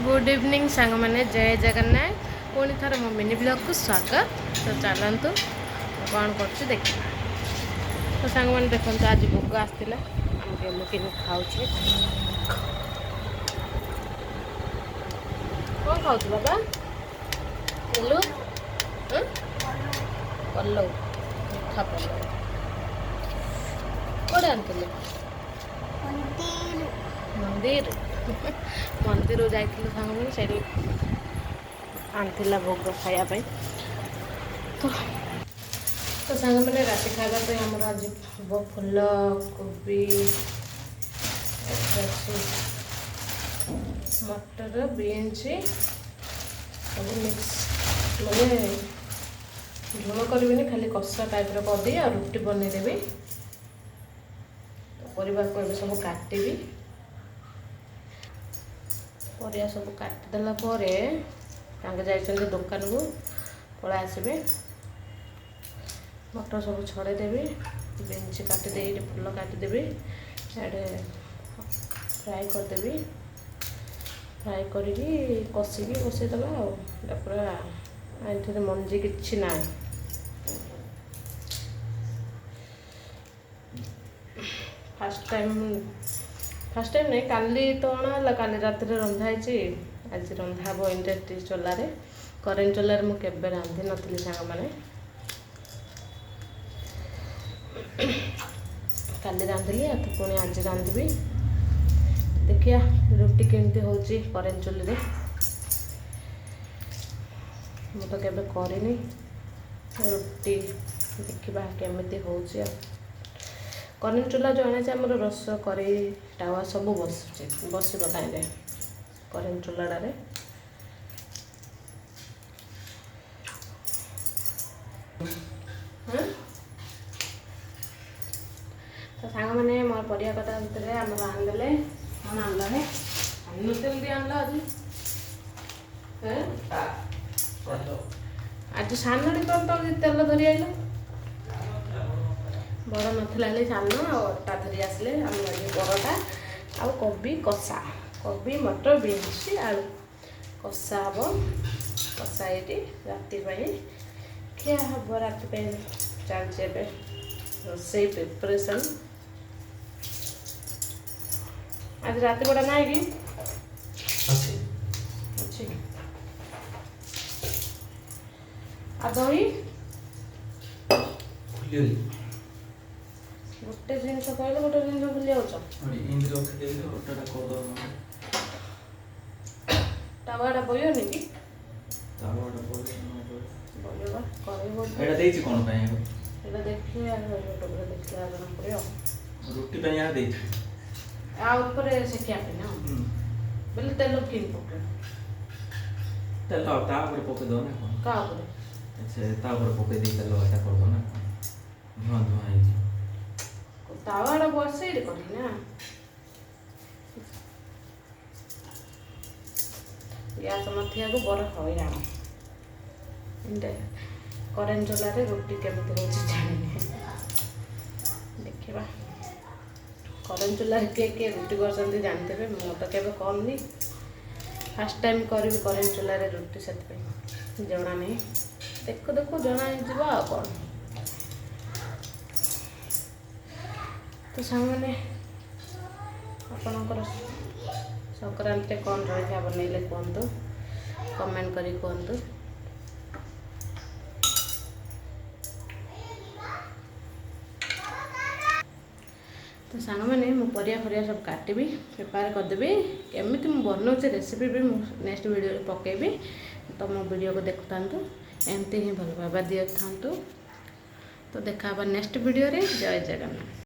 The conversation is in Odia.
ଗୁଡ୍ ଇଭିନିଂ ସାଙ୍ଗମାନେ, ଜୟ ଜଗନ୍ନାଥ। ପୁଣି ଥରେ ମୋ ମିନି ବ୍ଲଗ୍କୁ ସ୍ୱାଗତ। ତ ଚାଲନ୍ତୁ, ମୁଁ କ'ଣ କରୁଛି ଦେଖିବା। ତ ସାଙ୍ଗମାନେ ଦେଖନ୍ତୁ, ଆଜି ଭୋଗ ଆସିଥିଲା। ଆମେ ଗେଲୁ କିନି ଖାଉଛି। କ'ଣ ଖାଉଛୁ ବାବା ଗେଲୁ? ପଲଉ, ମିଠା ପଲଉ। କୋଉଠି ଆଣିଥିଲେ? ମନ୍ଦିର। ମନ୍ଦିର ଯାଇଥିଲୁ ସାଙ୍ଗମାନେ, ସେଇଠି ଆଣିଥିଲା ଭୋଗ ଖାଇବା ପାଇଁ। ତ ସାଙ୍ଗମାନେ, ରାତି ଖାଇବା ପାଇଁ ଆମର ଆଜି ହେବ ଫୁଲ କୋବି, ଅଛି ମଟର, ବିନ୍ସ ସବୁ ମିକ୍ସ। ମାନେ ଝୋଳ କରିବିନି, ଖାଲି କଷା ଟାଇପ୍ର କରିଦେଇ ଆଉ ରୁଟି ବନେଇଦେବି। ତ ପରିବାକୁ ଏବେ ସବୁ କାଟିବି। ପରିବା ସବୁ କାଟିଦେଲା ପରେ ତାଙ୍କେ ଯାଇଛନ୍ତି ଦୋକାନକୁ, ପଳେଇ ଆସିବେ। ମଟର ସବୁ ଛଡ଼େଇ ଦେବି, ବିନ୍ସ କାଟିଦେଇ ଫୁଲ କାଟିଦେବି, ଇଆଡ଼େ ଫ୍ରାଏ କରିଦେବି। ଫ୍ରାଏ କରିକି କଷିକି ବସେଇଦେବା। ଆଉ ଏଇଟା ପୁରା ଏଥିରେ ମଞ୍ଜି କିଛି ନାହିଁ। ଫାର୍ଷ୍ଟ ଟାଇମ୍, ଫାର୍ଷ୍ଟ ଟାଇମ୍ ନାଇଁ, କାଲି ତ ଅଣା ହେଲା, କାଲି ରାତିରେ ରନ୍ଧା ହେଇଛି। ଆଜି ରନ୍ଧା ହେବ ଇଣ୍ଡକ୍ସନ୍ ଚୁଲାରେ। କରେଣ୍ଟ ଚୁଲାରେ ମୁଁ କେବେ ରାନ୍ଧି ନଥିଲି ସାଙ୍ଗମାନେ। କାଲି ରାନ୍ଧିଲି ଆଉ ପୁଣି ଆଜି ରାନ୍ଧିବି। ଦେଖିବା ରୁଟି କେମିତି ହେଉଛି କରେଣ୍ଟ ଚୁଲିରେ। ମୁଁ ତ କେବେ କରିନି ରୁଟି, ଦେଖିବା କେମିତି ହେଉଛି। ଆଉ କରେଣ୍ଟ ଚୁଲା ଯେଉଁ ଆଣିଛି, ଆମର ରସ କରେଇ ତାୱା ସବୁ ବସୁଛି, ବସିବ ତାହିଁରେ କରେଣ୍ଟ ଚୁଲାଟାରେ। ହଁ, ତ ସାଙ୍ଗମାନେ, ମୋର ପରିବା କଟା ଭିତରେ ଆମର ଆଣିଦେଲେ। କ'ଣ ଆଣିଲା ହେ? ସାନ ତେଲ ବି ଆଣିଲା ଆଜି। ହେଁ, ଆଜି ସାନଟି କ'ଣ ତମେ ତେଲ ଧରି ଆଇଲ? ବଡ଼ ନଥିଲା ହେଲେ ସାନ ଆଉ ଅଟା ଧରି ଆସିଲେ। ଆମର ଆଜି ପରଟା ଆଉ କୋବି କଷା, କୋବି ମଟର ବିନ୍ସ ଆଳୁ କଷା ହେବ। କଷା ଏଇଠି ରାତି ପାଇଁ ଖିଆ ହେବ। ରାତି ପାଇଁ ଚାଲିଛି ଏବେ ରୋଷେଇ ପ୍ରିପାରେସନ୍। ଆଜି ରାତି ବଡ଼ା ନାହିଁ କି? ଅଛି। ଅଛି। ଆଉ ଦହି? ଭୁଲିଗଲି। ଗୋଟେ ଜିନିଷ କହିଲେ ଗୋଟେ ଜିନିଷ ଭୁଲି ଯାଉଛ। ଏମିତି ରଖିଦେବି ତ, ଅଟାଟା କରିଦେବ। ତାୱାଟା ବଳିବନି କି? ତାୱାଟା ବଳିବ ନ ବଳିବ? ବଳିବ, କରିବ। ଏଇଟା ଦେଇଛି କ'ଣ ପାଇଁ ଆଗ? ଏଇଟା ଦେଖିଲେ, ୟୁଟ୍ୟୁବରେ ଦେଖିଲେ ଜଣା ପଡ଼ିବ। ରୁଟି ପାଇଁ ଏହା ଦେଇଛି। ଆଉ ଉପରେ ସେକିବା ପାଇଁ ନା? ବେଲେ ତେଲ କେମିତି ପକେଇବ? ତେଲ ତା ଉପରେ ପକେଇଦେବ ନା କ'ଣ? କାହା ଉପରେ? ସେ ତା ଉପରେ ପକେଇ ଦେଇ ତେଲ ଏଟା କରିଦେବ ନା କ'ଣ, ଧୂଆଁ ଧୂଆଁ ହେଇଛି। ତାୱାଟା ବସେଇ କରି ନା। ଗ୍ୟାସ୍ ନଥିବାକୁ ବଡ଼ ହଇରାଣ। କରେଣ୍ଟ ଚୁଲାରେ ରୁଟି କେମିତି ହେଉଛି ଜାଣିନି, ଦେଖିବା। କରେଣ୍ଟ ଚୁଲାରେ କିଏ କିଏ ରୁଟି କରୁଛନ୍ତି ଜାଣିଥିବେ। ମୁଁ ତ କେବେ କରିନି, ଫାର୍ଷ୍ଟ ଟାଇମ୍ କରିବି କରେଣ୍ଟ ଚୁଲାରେ ରୁଟି, ସେଥିପାଇଁ ଜଣା ନାହିଁ। ଦେଖୁ ଦେଖୁ ଜଣା ହେଇଯିବ ଆଉ କ'ଣ। ତ ସାଙ୍ଗମାନେ, ଆପଣଙ୍କର ସଂକ୍ରାନ୍ତିରେ କ'ଣ ଜଳଖିଆ ବନେଇଲେ କୁହନ୍ତୁ, କମେଣ୍ଟ କରି କୁହନ୍ତୁ। ତ ସାଙ୍ଗମାନେ, ମୁଁ ପରିବା ଫରିବା ସବୁ କାଟିବି, ପ୍ରିପେୟାର କରିଦେବି। କେମିତି ମୁଁ ବନଉଛି ରେସିପି ବି ମୁଁ ନେକ୍ସଟ ଭିଡ଼ିଓରେ ପକାଇବି। ତ ମୋ ଭିଡ଼ିଓକୁ ଦେଖୁଥାନ୍ତୁ, ଏମିତି ହିଁ ଭଲ ପାଇବା ଦିଅଥାନ୍ତୁ। ତ ଦେଖା ହେବା ନେକ୍ସଟ ଭିଡ଼ିଓରେ। ଜୟ ଜଗନ୍ନାଥ।